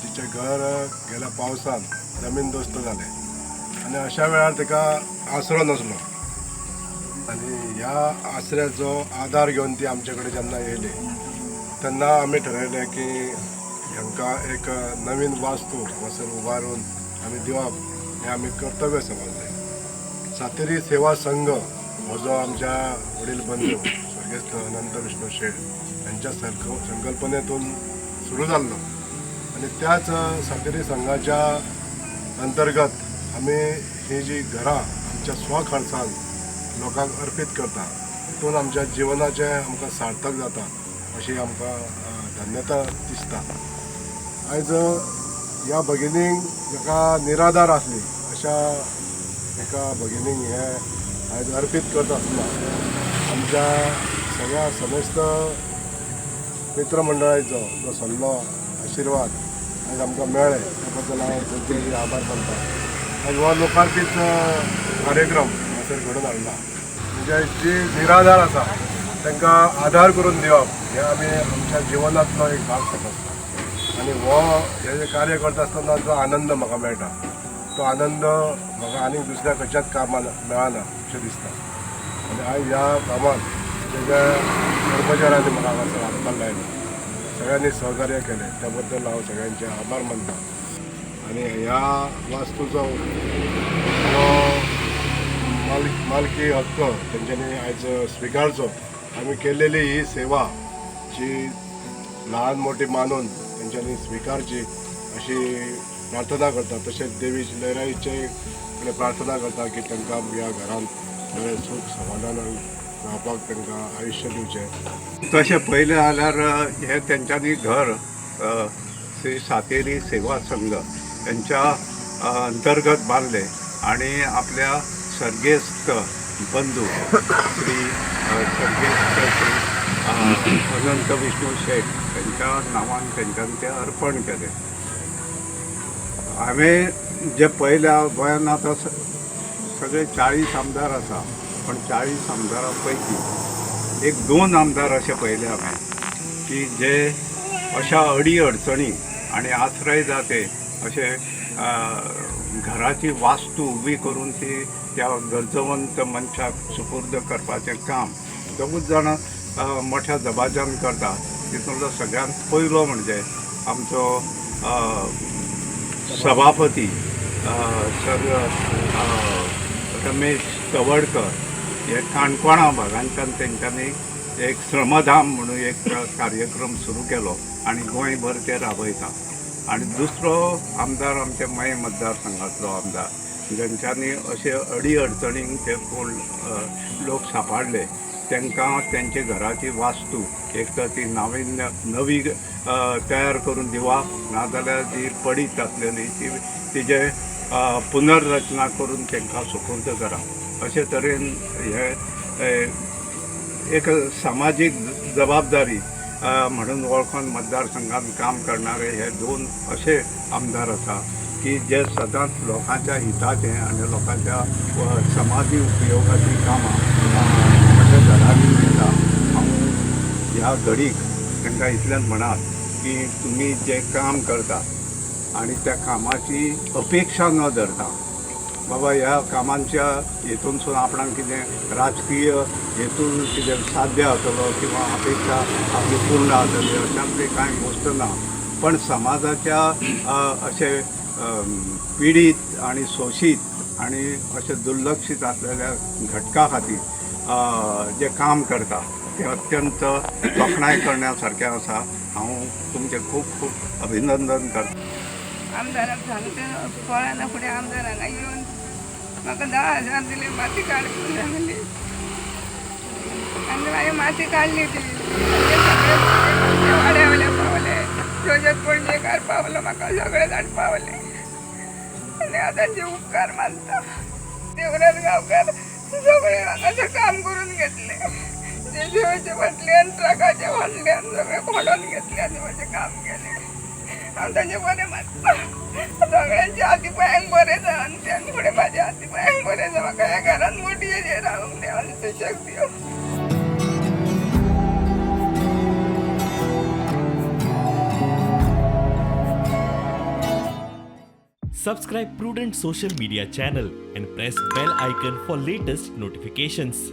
जिचें घर गेल्या पावसान जमीन दोस्त जालें आनी अशा वेळार ताका आसरो नासलो आनी ह्या आसऱ्याचो आदार घेवन ती आमचे कडेन जेन्ना येयली तेन्ना आमी ठरयलें की हांकां एक नवीन वास्तू हांगासर उबारून आमी दिवप हें आमी कर्तव्य समजलें. सातेरी सेवा संघ हो जो आमच्या वडील बंधू स्वर्गस्थ अनंत विष्णू शेट यांच्या संकल्पनेतून सुरू जाल्लो आनी त्याच सातेरी संघाच्या अंतर्गत आमी ही जी घरां आमच्या स्वखर्चान लोकांक अर्पीत करता, तितून आमच्या जिवनाचें आमकां सार्थक जाता अशी आमकां धन्यता दिसता. आयज ह्या भगिनींक जाका निराधार आसली अशा एका भगिनींक हे आयज अर्पीत करता आसतना आमच्या सगळ्या समस्त मित्रमंडळाचो जो सल्लो आशिर्वाद आयज आमकां मेळ्ळे त्या बद्दल हांव तांचे आभार मानता. आयज हो लोकार्पीत कार्यक्रम हांगासर घडोवन हाडला, म्हणजे जी निराधार आसा तांकां आधार करून दिवप हें आमी आमच्या जिवनांतलो एक भाग समजता आनी हो हें जें कार्य करता आसतना जो आनंद म्हाका मेळटा तो आनंद म्हाका आनीक दुसऱ्या खंयच्याच कामान मेळना अशें दिसता. आनी आयज ह्या कामाक जे ज्या कर्मचाऱ्यांनी म्हाका हांगासर हातभार लायलो, सगळ्यांनी सहकार्य केलें, त्या बद्दल हांव सगळ्यांचे आभार मानता. आनी ह्या वास्तूचो जो मालकी हक्क तेंच्यांनी आयज स्विकारचो, आमी केलेली ही सेवा जी ल्हान मोठी मानून तेंच्यांनी स्विकारची अशी प्रार्थना करता. तशेंच देवी लयराईचे कडेन प्रार्थना करता की तांकां ह्या घरांत बरें सूख समाधान रावपाक तांकां आयुश्य दिवचें. तशें पळयलें जाल्यार हें तेंच्यांनी घर श्री सातेरी सेवा संघ हेंच्या अंतर्गत बांदलें आनी आपल्या सर्गेस्त बंधू श्री सर्गेस्त श्री अनंत विष्णू शेट हेंच्या नांवान तेंच्यांनी तें अर्पण केलें. हांवें जें पळयल्या गोंयांत आतां सगळे 40 आमदार आसा, पण 40 आमदारां पैकी एक 2 आमदार अशें पळयले हांवें की जे अशा अडी अडचणी आनी आश्रय जाते अशें घराची वास्तू उबी करून ती त्या गरजवंत मनशाक सुपूर्द करपाचें काम दोगूच जाणां मोठ्या दबाज्यान करता. तितूंतलो सगळ्यांत पयलो म्हणजे आमचो सभापती सर रमेश तवडकर हे काणकोणा भागांतल्यान तेंच्यांनी एक श्रमधाम म्हणून एक कार्यक्रम सुरू केलो आनी गोंयभर ते राबयता. आनी दुसरो आमदार आमच्या मये मतदारसंघातलो आमदार जेंच्यांनी अशे अडी अडचणींक ते कोण लोक सांपडले तांकां तेंच्या घराची वास्तू एक तर ती नाविन्य नवी तयार करून दिवप, नाजाल्यार जी पडीत आसलेली ती तिजे पुनर्रचना करून तांकां सुपूर्द करप. अशे तरेन हे एक सामाजीक जबाबदारी म्हणून वळखून मतदारसंघात काम करणारे हे 2 असे आमदार आसा की जे सदांच लोकांच्या हिताचें आनी लोकांच्या समाजी उपयोगाचीं कामां मोठ्या घरांनी घेता. हांव ह्या घडीक तांकां इतल्यान म्हणात की तुमी जें काम करता आनी त्या कामाची अपेक्षा न धरता बाबा ह्या कामांच्या हेतूनसून आपणाक कितें राजकीय हेतून कितें साध्य जातलो किंवा अपेक्षा आपली पूर्ण जातली अशांतली कांय गोश्ट ना, पण समाजाच्या अशे पिडीत आनी शोशीत आनी अशे दुर्लक्षीत आसलेल्या घटका खातीर जें काम करता तें अत्यंत तोखणाय करण्या सारकें आसा. हांव तुमचें खूब खूब अभिनंदन करता. आमदाराक सांगता कळना फुडें आमदार हांगा येवन म्हाका 10,000 दिले, माती काड म्हणून सांगली आनी मागीर माती काडली ती सगळे वाड्या वयल्या पावले, जोजत पणजेकार पावलो, म्हाका सगळे जाण पावले आनी हांव तांचे उपकार मानता. देवराज गांवकार सगळे हांगासर काम करून घेतले, जेसीबीचे फाटल्यान ट्रकाचे फाटल्यान सगळे खोडून घेतले आनी म्हजें काम केलें. हांव तांचे बरें मानता. सगळ्यांच्या हाती पांयांक बरें जावं आनी त्यान फुडें म्हाज्या हाती पांयांक बरें जावं, म्हाका ह्या घरान मोटयेचेर रावंक देवान सुशेग दिवं. Subscribe Prudent Social Media channel and press bell icon for latest notifications.